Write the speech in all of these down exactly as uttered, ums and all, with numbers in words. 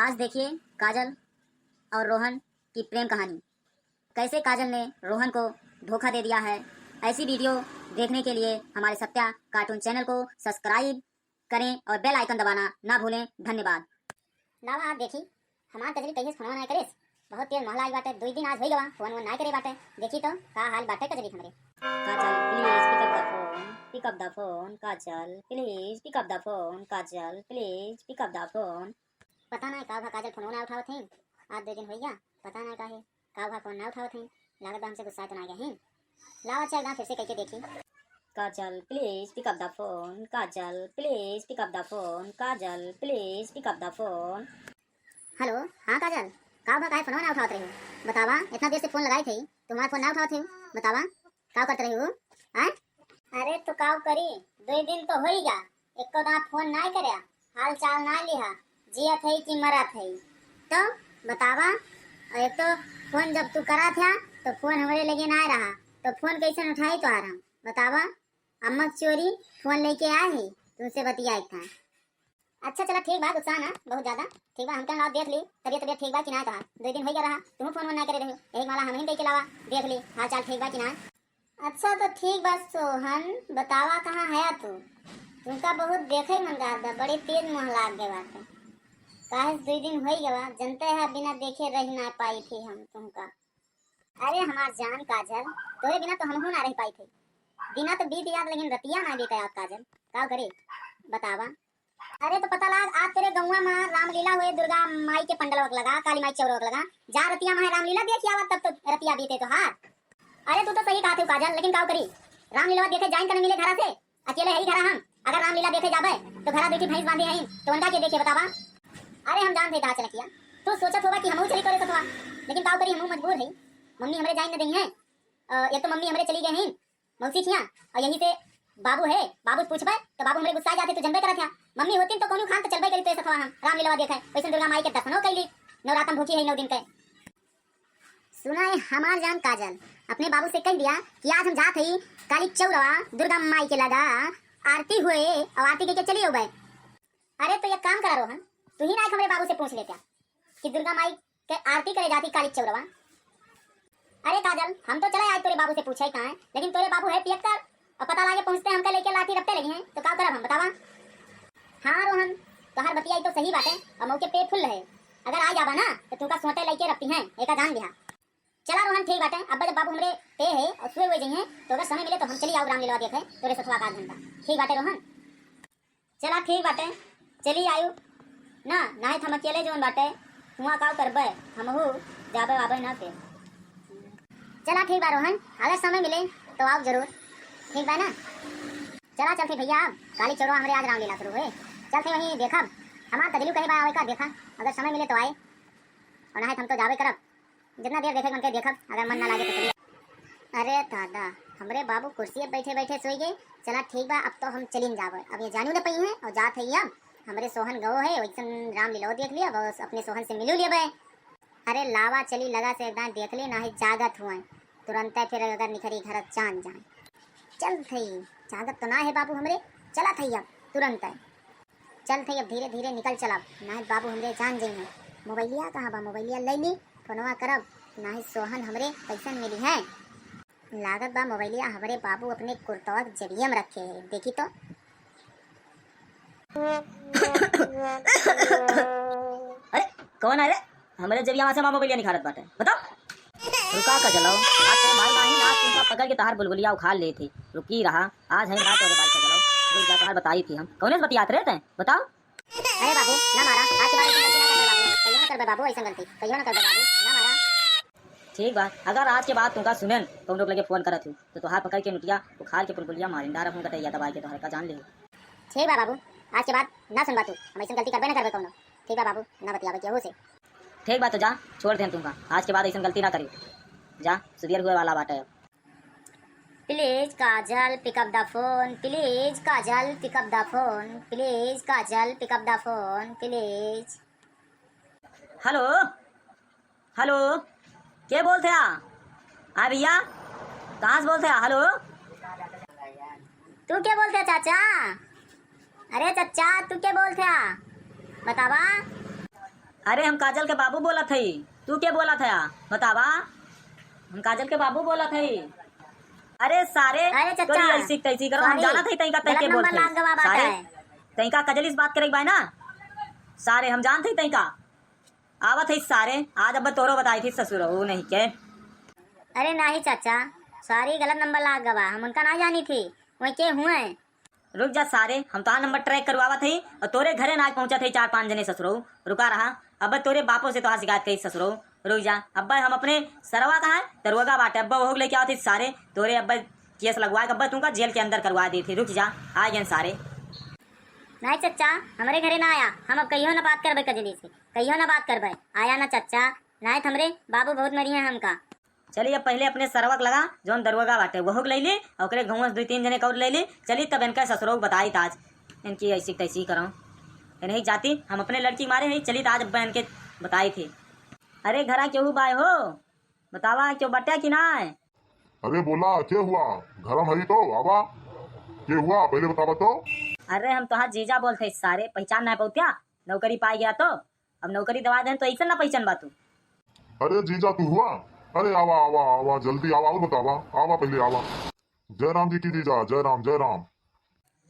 आज देखिए काजल और रोहन की प्रेम कहानी, कैसे काजल ने रोहन को धोखा दे दिया है। ऐसी वीडियो देखने के लिए हमारे सत्या कार्टून चैनल को सब्सक्राइब करें और बेल आइकन दबाना ना भूलें। धन्यवाद। लावा आज देखी हमार कजरी कहिए फोनवा ना करेस। बहुत तेज महला आई बाटे, दुई दिन आज होई गवा फोन वोन ना करे बाटे। देखी तो का हाल बाटे कजरी हमरे। काजल please pick up the phone, pick up the phone, काजल please pick up the phone, काजल please pick up the phone। पता ना का भा काजल फोनवा ना उठावत हैं। आज दो दिन होई गया, पता ना का है का भा फोन ना उठावत हैं। लागत बा हमसे गुस्सा तो ना गए हैं। लावा चल ना फिर से कह के देखी। काजल please pick up the phone, काजल please pick up the phone, काजल please pick up the phone। हेलो, हाँ काजल, का भा काहे फोनवा ना उठावत रही हो? बतावा, इतना देर से फोन लगाई थी, तुम्हारा फोन ना उठावत हो। बतावा, का करत रही हो? हाँ? अरे तो का करी, दो दिन तो होई गया, एको दाँत फोन ना करे, हाल चाल ना लिहा, जियत है कि मरत है। तो बतावा, और एक तो फोन जब तू करा था तो फोन हमरे लगे ना रहा, तो फोन कैसे उठाई तोहार हम? बतावा, अम्मा चोरी फोन लेके आए है, तुमसे बतियाए था। अच्छा चला ठीक बा, गुस्सा ना बहुत ज्यादा। ठीक बा, हमका लावा देख ली, तबियत तबियत ठीक बा कि ना तोहार? दो दिन हो गया रहा, तुम फोन वोन ना करे रहे, यही वाला हम ही देख के लावा देख ली, हाल चाल ठीक बा कि ना। अच्छा तो ठीक बा सोहन, बतावा कहाँ है तू? तुमका बहुत देखे मन जात बा, बड़ी तेज मुँह लाग गए बाटे। काहे से दो दिन हो गया, जनते है बिना देखे रह ना पाई थी हम तुमका। अरे हमार जान काजल, तोरे बिना तो हमहू ना रह पाई थे। दिना तो बीत जात लेकिन रतिया ना बीत जात काजल, का करे बतावा। अरे तो पता लाग आज तेरे गौवा में रामलीला हुए, दुर्गा माई के पंडल वक लगा, काली माई चौरवक लगा, जा रतिया में रामलीला देख आवा तब तो रतिया बीते तोहार। अरे तू तो सही कहत हो काजल, लेकिन का करी, रामलीला देखे जाइन त न मिले घरा से, अकेले है ही घरा हम। अगर रामलीला देखे जाबे तो घरा दू ठी भैंस बांधे हैं तो उनका के देखे बतावा। अरे हम जान थे कहाँ चला किया, तू सोचत होगा कि हमहू चली तोरे सथवा, लेकिन का करी हमहू मजबूर है, मम्मी हमरे जाइन न दई है। अ, एक तो मम्मी हमरे चली गए हैं मौसी खिया, और यही से बाबू है, बाबू से पूछबे तो बाबू हमरे गुस्सा जाते, तू जनबे करत है। मम्मी होती तो कोनो खान तो चलबे करी तोरे सथवा हम रामलीला देखे, वैसे दुर्गा माई के दर्शनो कैली, नवरातम भूखी है नौ दिन के। सुना है हमार जान काजल, अपने बाबू से कह दिया कि आज हम जात हई काली चौरवा दुर्गा माई के लगा आरती हुए और आरती के, के चली अउबे। अरे तो एक काम करा रोहन, तू ही ना एक हमरे बाबू से पूछ लेता कि दुर्गा माई के आरती करे जाती काली चौरवा। अरे काजल, हम तो चले आज तोरे बाबू से पूछे कहाँ है, लेकिन तोरे बाबू है पियक्कर और पता लागे पहुँचते हमके लेके लाठी रपटे लगी हैं तो का करब हम बतावा। हाँ रोहन, तोहार बतिया तो सही बाटे और मौके पे फुल रहे, अगर आ जाबा ना तो तुमका सोटे लेके रपटी हैं, एका जान लिहा। चला रोहन ठीक बाटे, अब जब बाबू हमरे पे है और सुए हुए जइहें तो अगर समय मिले तो हम चली आउब रामलीला देखे तोरे सथवा का घंटा। ठीक बाटे रोहन। चला ठीक बाटे, चली आयु ना, नाहीं त हम अकेले जौन बाटे हुआ का करबे, हमहू जाबे आबे ना फिर। चला ठीक बा रोहन, अगर समय मिले तो आउब जरूर, ठीक बा ना? चला चलते भैया, अब काली चौरवा हमरे आज रामलीला शुरू हुए, चलते वहीं देखब, हमार कजलू कहे बा आवे का देखा, अगर समय मिले तो आए, और नाहीं त हम तो जाबे करब। जितना देर देखे के मन के देखब, अगर मन ना लागे तो चली। अरे दादा, हमरे बाबू कुर्सी पे बैठे बैठे सोई गए। चला ठीक बा, अब तो हम चलिन जाबे। अब ये जानू न पई हैं और जात है अब। हमरे सोहन गओ है, वैसन रामलीला देख लिया, बस अपने सोहन से मिलू लिया बे। अरे लावा चली लगा से एक दाएं देख ली, नाहीं जागत हुए। तुरंत फिर अगर निखरी घर जान जाए। चल थई, जागत तो ना है बाबू हमरे, चला थई अब तुरंत। चल थई अब धीरे धीरे निकल चलब, नाहीं बाबू हमरे जान जइहें। मोबाइलिया कहाँ बा? मोबाइलिया ले ली, फोनवा करब, नाहीं सोहन हमरे कैसन मिली हैं। लागत बा मोबाइलिया हमरे बाबू अपने कुर्तवा के जेबिया में रखे हैं, देखी तो। अरे कौन है रे? हमरे जेबिया में से हमार मोबाइलिया निखारत बाटे, बताओ। रुका काजल, आज तो मार नाही ना, तुमका पकड़ के तहार बुलबुलिया उखाड़ ले थे। रुकी रहा, आज है बात और बात काजल। रुक जा, तहार बताई थी हम। कौने से बतियात रहे थे? बताओ। अरे बाबू, ना मारा, आज के बाद ऐसी गलती ना करबे बाबू, कहियो ना करबे बाबू, ऐसी गलती, कहियो ना करबे बाबू, ना मारा। ठीक बा, अगर आज के बाद तुमका सुनेन, तो हम लोग लगे फोन करत हूँ, तो तोहार पकड़ के नुटिया उखाड़ के बुलबुलिया मारिन डारब हूँ गटैया दबाई के तोहर का जान ले। ठीक बा बाबू, आज के बाद ना सुनबा तू, हम ऐसी गलती करबे ना करबे कौनो। ठीक बा बाबू, ना बतियाबे केहू से। ठीक बा, तो जा, छोड़ देन तुमका, आज के बाद ऐसी गलती ना करी। जा, सुधियर हुए वाला बाटे अब। Please काजल, pick up the phone, please काजल, pick up the phone, please काजल, pick up the phone, please। हेलो, हेलो, के बोलत है? हाँ भैया, कहाँ से बोलत है? हेलो, तू के बोलत है चाचा? अरे चाचा, तू के बोलत है? बतावा। अरे, हम काजल के बाबू बोलत हई। तू के बोलत हया? बतावा। हम काजल के बाबू बोलत हई। अरे सारे, अरे चच्चा, तोरी ऐसी तैसी करो, हम sorry, जानत हई तैका तै गलत के number बोलत हई। लाग गवा बाटे। सारे, तैका कजली से बात करे के बाय ना। सारे, हम जानत हई तैका। आवत हई सारे, आज अब तोरो बताई थी ससुर, ऊ नहीं के। अरे नाही चच्चा, sorry, गलत number लाग गवा, हम उनका ना जानी थी, वही के हुए। रुक जा सारे, हम तोहार number track करवावत हई और तोरे घरे ना आज पहुँचत हई चार पाँच जने ससुरऊ। रुका रहा, अब तोरे बापो से तोहार शिकायत करी ससुरऊ। रुक जा, अब हम अपने सरवा कहाँ है? दरोगा बाटे, अब वहू लेके आवत हई सारे, तोरे अब case लगवा के अब तुमका जेल के अंदर करवा देत हई। रुक जा, आ गए सारे। नहीं चच्चा, हमरे घरे ना आया, हम अब कहियो ना बात करबे कजली से, कहियो ना बात करबे। आया ना चच्चा, नहीं तो हमरे बाबू बहुत मरी है हमका। चली, अब पहले अपने सरवक लगा, जौन दरोगा बाटे, वहू के लैली, और ओकरे गाँव से दुइ तीन जने के और लैली। चली, तब इनका ससुरो के बताई त आज, इनकी ऐसी तैसी करो। इन्हीं जाति, हम अपने लड़की मारे हैं, चली, त आज अब्बा इनके बताई थी। अरे, घरा केहू बाय हो? बतावा, केहू बाटे कि ना है? अरे बोला, के हुआ? घरम हई तो, आवा। के हुआ, पहले बतावा तो। अरे, हम तोहार जीजा बोलत हई सारे, पहचान ना पौत्या? नौकरी पाई गया तो? अब नौकरी दवा देन तो ऐसे ना पहचान बा तू। अरे जीजा तू हुआ? अरे आवा, आवा, आवा, जल्दी आवा, और बतावा, आवा पहले आवा। जय राम जी की जीजा, जय राम, जय राम।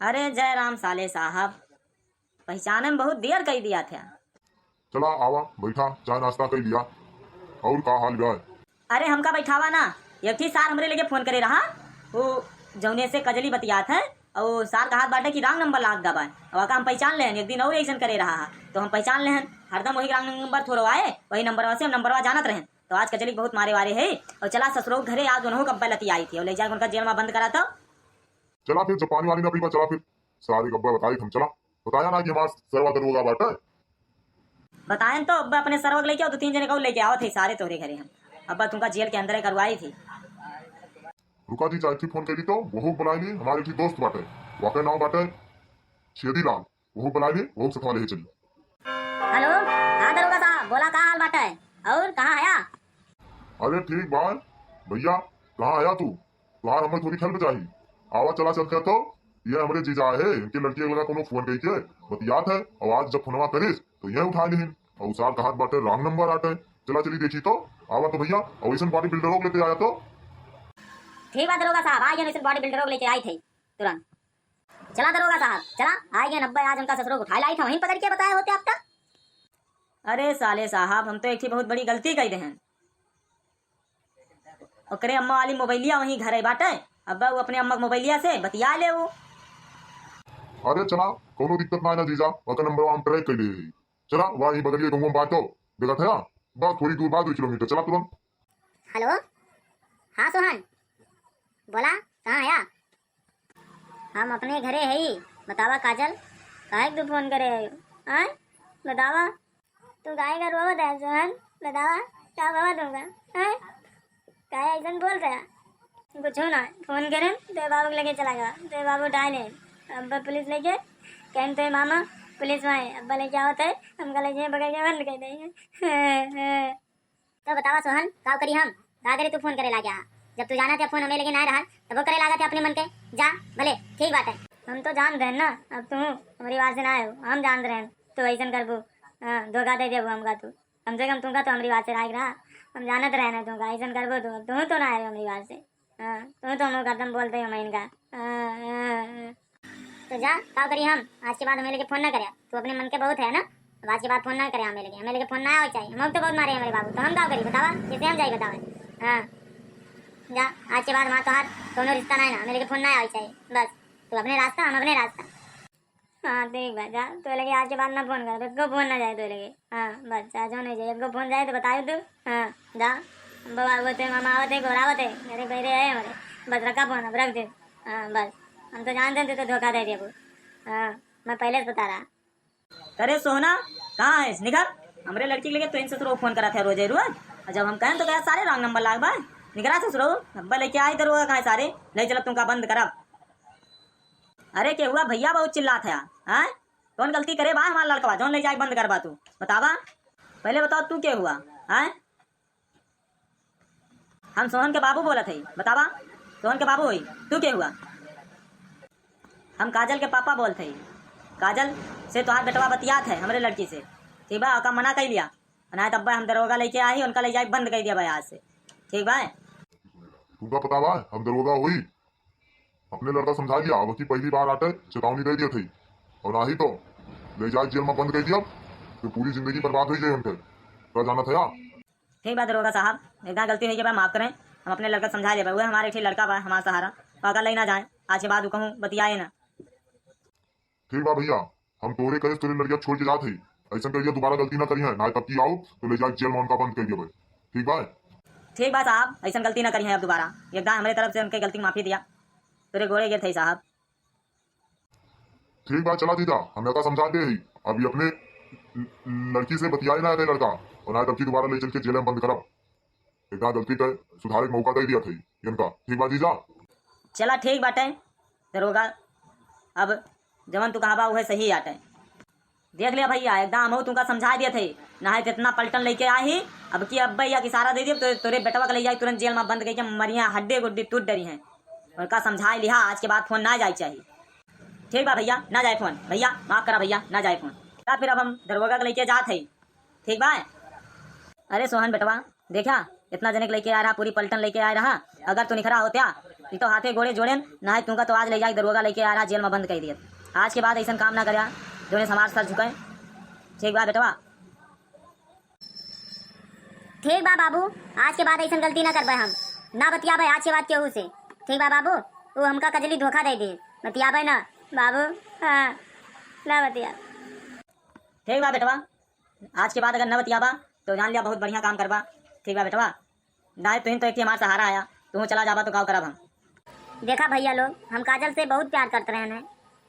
अरे जय राम साले साहब, पहचाने में बहुत देर कई दिया था। चला आवा, बैठा, चाय नाश्ता कई लिया। और का हाल बा? अरे हमका बैठावा ना, एक ही सार हमरे लगे फोन करे रहा, वो जौने से कजली बतियात है, और सार कहत बाटे कि wrong number लाग गवा है। और का हम पहचान लेहन, एक दिन और ऐसन करे रहा है, तो हम पहचान लेहन, हरदम वही wrong number थोड़ो आए, वही नंबरवा से हम नंबरवा जानत रहन। तो आज कजली बहुत मारे वारे है, और चला ससुरो घरे आज उन्हों कब्बा लती आई थी, और ले जाके उनका जेल में बंद करा तो। चला फिर, जब पानी वानी ना पीबा, चला फिर। सारे गब्बा बताई हम, चला। बताया ना कि हमार सरवा दरोगा बाटे। बतायन तो, अब्बा अपने सरवक लेके आओ, दो तीन जने को लेके आवत है सारे तोहरे घरे हम। अब्बा तुमका जेल के अंदर करवाई थी। रुका जी, चाची फोन करी तो, वहू बुलाई ली, हमारे की दोस्त बाटे, वाके नाव बाटे छेदी लाल, वहू बुलाई ली, वहू सथवा ले चली। हेलो, हाँ दरोगा साहब, बोला का हाल बाटे? और कहाँ हया? अरे ठीक बा भैया, कहाँ हया तू? तुहार हमें थोड़ी help चाही। आवा चला चलते तो, ये हमरे जीजा है, इनके लड़की के लगा कोनो फोन कई के बतियात है, और आज जब फोनवा करिस तो ये उठा लिहिन, और सार कहत बाटे wrong number आटे। चला चली देखी तो, आवा तो भैया, और ऐसन body builder लोग लेते आया तो। ठीक बा दरोगा साहब, आ गए, ऐसन body builder लोग लेके आई थे तुरंत। चला दरोगा साहब, चला, आ गए, अब्बा आज उनका ससुरो को उठाए लाई था, वहीं पकड़ के बताए होते आपका। अरे साले साहब, हम तो एक ठे बहुत बड़ी गलती कई देहन। ओकरे अम्मा वाली मोबाइलिया वहीं घरे बाटे, अब वो अपने अम्मा के मोबाइलिया से बतिया ले वो। अरे चला, कोनो दिक्कत ना है ना जीजा, ओकर नंबरवा हम track कर ले। चला, वही बगलिए गाँव में बाटो, देखत है, बस थोड़ी दूर बा, दो किलोमीटर, चला तुरंत। हेलो, हाँ सोहन, बोला, कहाँ हया? हम अपने घरे हई। बतावा काजल, काहे के तू फोन करे हयो? आय, बतावा। तू काहे का रोवत है सोहन? बतावा, का बाबा तुमका? आय, काहे ऐसन बोल रहा? कुछ ना, फोन करे, तेरे बाबू के लेके चला गया, तेरे बाबू उठाए नहीं। अब पुलिस लेके, कहें तेरे मामा पुलिस में है, अब लेके आवत है, हमका लेके पकड़ के बंद कर देंगे। तो बतावा सोहन, का करी हम? का करी तू फोन करे लागे हा? जब तू जानत है फोन हमें लगे ना रहा, तब वो करे लागत है अपने मन के। जा, भले, ठीक बात है। हम तो जान रहे ना, अब तू हमारी बात से ना आयो, हम जान रहे हैं, तू ऐसन करबू, हाँ, धोखा दे देबू हमका तू। कम से कम तुमका तो हमारी बात से राय रहा, हम जानत रहे ना तुमका, ऐसन करबू तू, अब तू तो ना आयो हमारी बात से। हाँ, तू तो हमको खत्म बोलते हो मैं इनका। हाँ, हाँ, हाँ। तो जा, का करी हम? आज के बाद हमें लेके फोन ना करे। तू अपने मन के बहुत है ना, अब आज के बाद फोन ना करे हमें लेके, हमें लेके फोन ना आवे चाहिए। हम तो बहुत मारे हमारे बाबू, तो हम का करी बतावा, कैसे हम जाई बतावा? हाँ, जा, आज के बाद हमारा तोहार कोनो रिश्ता ना है ना, हमें लेके फोन ना आवे चाहिए। बस, तू अपने रास्ता, हम अपने रास्ता। हाँ, ठीक बा, जा, तू लगे आज के बाद ना फोन कर, एको फोन ना जाए तू लगे। हाँ, बस, जा, जो नहीं जाए, एको फोन जाए तो बतायो तू। हाँ, जा, बाबा आवत है, मामा आवत है, घोरावत है, घरे बहरे है हमारे। बस, रखा फोन, अब रख दे। हाँ, बस, हम तो जानते थे तो धोखा दे दिया वो। हाँ, मैं पहले से बता रहा। अरे सोहना, कहाँ है? निकर। हमरे लड़की के लगे तो इन ससुरो फोन करा था रोजे रोज, और जब हम कहें तो कहा सारे wrong number लाग बा। निकरा ससुरो, अब्बा लेके आई दरोगा कहाँ सारे, ले चलो तुमका बंद करब। अरे के हुआ भैया, बहुत चिल्लात है, हैं? कौन गलती करे बा हमार लड़कवा, जौन ले जाए बंद करबा तू? बतावा, पहले बताओ तू के हुआ, हैं? हम सोहन के बाबू बोलत हई, बतावा, सोहन के बाबू होई, तू के हुआ? हम काजल के पापा बोलत हई। काजल से तोहार बेटवा बतियात है हमरे लड़की से। ठीक बा, ओका मना कइ लिया, नाहीं तब हम दरोगा लइके आही, उनका लइ जाए बंद कइ दिया भाई आज से। ठीक बा? तुमका पता बा, हम दरोगा होई, अपने लड़का समझा लिया, अब की पहली बार आटे, चेतावनी दे दिया थी, और नाहीं तो लइ जाए जेल में बंद कइ दिया, तो पूरी जिंदगी बर्बाद होइ जाए उनके। का जाना था? ठीक बा दरोगा साहब, एकदम गलती होइ गया बा, माफ करें, हम अपने लड़का समझा लेबे, वह हमारे एक ठे लड़का बा, हमारा सहारा, तो अगर लइ ना जाए, आज के बाद वो कहूँ बतियाए ना। ठीक बा भइया, हम तोरे कहे से तोरे लड़किया छोड़ के जात हई, ऐसन करिया दोबारा गलती ना करिहैं, नाहीं तब की आउब तो लइ जाए जेल में उनका बंद कइ देबे। ठीक बा? ठीक बा साहब, ऐसन गलती ना करिहैं अब दोबारा, एकदम हमरे तरफ से उनके गलती की माफी दिया, तोरे गोड़े गिरत हई साहब। ठीक बा, चला जीजा, हम एका समझा दे ही, अभी अपने ल-, लड़की से बतियाए ना रे लड़का, और नाहीं तब की दोबारा लइ चल के जेल में बंद करब। एका गलती के सुधारे के मौका दे दिया थई इनका। ठीक बा जीजा? चला ठीक बाटे दरोगा, अब जवन तू कहबा उहे सही आटे। देख लिया भइया, एकदम हमहू तुमका समझाए दिया थई, नाहीं तो इतना पलटन लइके आही, अब की अब भइया के इशारा दे दिया तो तोरे बेटवा के लइ जाए तुरंत जेल में बंद कइके मरिया, हड्डी गुड्डी टूट डरिहैं। उनका समझाए लिहा, आज के बाद फोन ना जाए चाहिए। ठीक बा भइया, ना जाए फोन, भइया माफ करा भइया, ना जाए फोन। या फिर अब हम दरोगा के लइके जात हई। ठीक बा? अरे सोहन बेटवा, देखा, इतना जने के लइके आए रहा, पूरी पलटन लइके आए रहा, अगर तू निखरा होत्या, ई तो हाथे गोड़े जोड़ेन, नाहीं तुमका तो आज लइ जाए दरोगा लइके आए रहा, जेल में बंद कइ दियत। आज के बाद ऐसन काम ना करया, जोने से हमार सर झुके। ठीक बा बेटवा? ठीक बा बाबू, आज के बाद ऐसन गलती ना करबे हम, ना बतियाबे आज के बाद केहू से। ठीक बा बाबू, वो हमका कजली धोखा दे दे, बतियाबे ना बाबू, हाँ, ना बतिया। ठीक बा बेटवा, आज के बाद अगर न बतियाबा तो जान लिया बहुत बढ़िया काम करबा। ठीक बा बेटवा, नाहीं तुहिन तो एक ही हमार सहारा आया, तू चला जाबा तो गाँव करब हम। देखा भइया लोग, हम काजल से बहुत प्यार करत रहन हैं,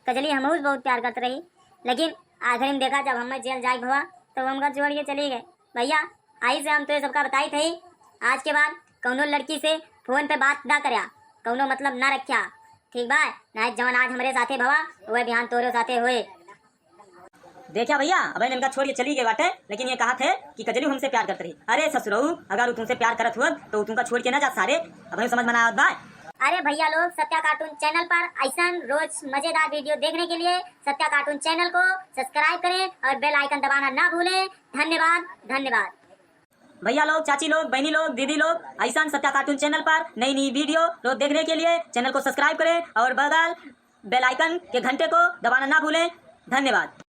कजली हमहू से बहुत प्यार करत रही, लेकिन आखिरी में देखा जब हमें जेल जाए भवा तो हमका छोड़ के चली गए। भइया, आई से हम तो ये सबका बताई थी, आज के बाद कौनो लड़की से फोन पे बात ना करया, कौनो मतलब ना रख्या, ठीक बा? नाहीं जवन आज हमरे साथे भवा, वह बिहान तोरे साथे होए। देखा भइया, अब इनका छोड़ के चली गए बाटे, लेकिन ये कहा थे कि कजली हमसे प्यार करत रही। अरे ससुरऊ, अगर वो तुमसे प्यार करत हुआ तो वो तुमका छोड़ के ना जात सारे। अब समझ में ना आवत बा। अरे भइया लोग, सत्या कार्टून चैनल पर ऐसन रोज मजेदार वीडियो देखने के लिए सत्या कार्टून चैनल को सब्सक्राइब करें और बेल आइकन दबाना ना भूलें। धन्यवाद, धन्यवाद। भइया लोग, चाची लोग, बहनी लोग, दीदी लोग, ऐसन सत्या कार्टून चैनल पर नई नई वीडियो रोज देखने के लिए चैनल को सब्सक्राइब करें और बगल बेल आइकन के घंटे को दबाना ना भूलें। धन्यवाद।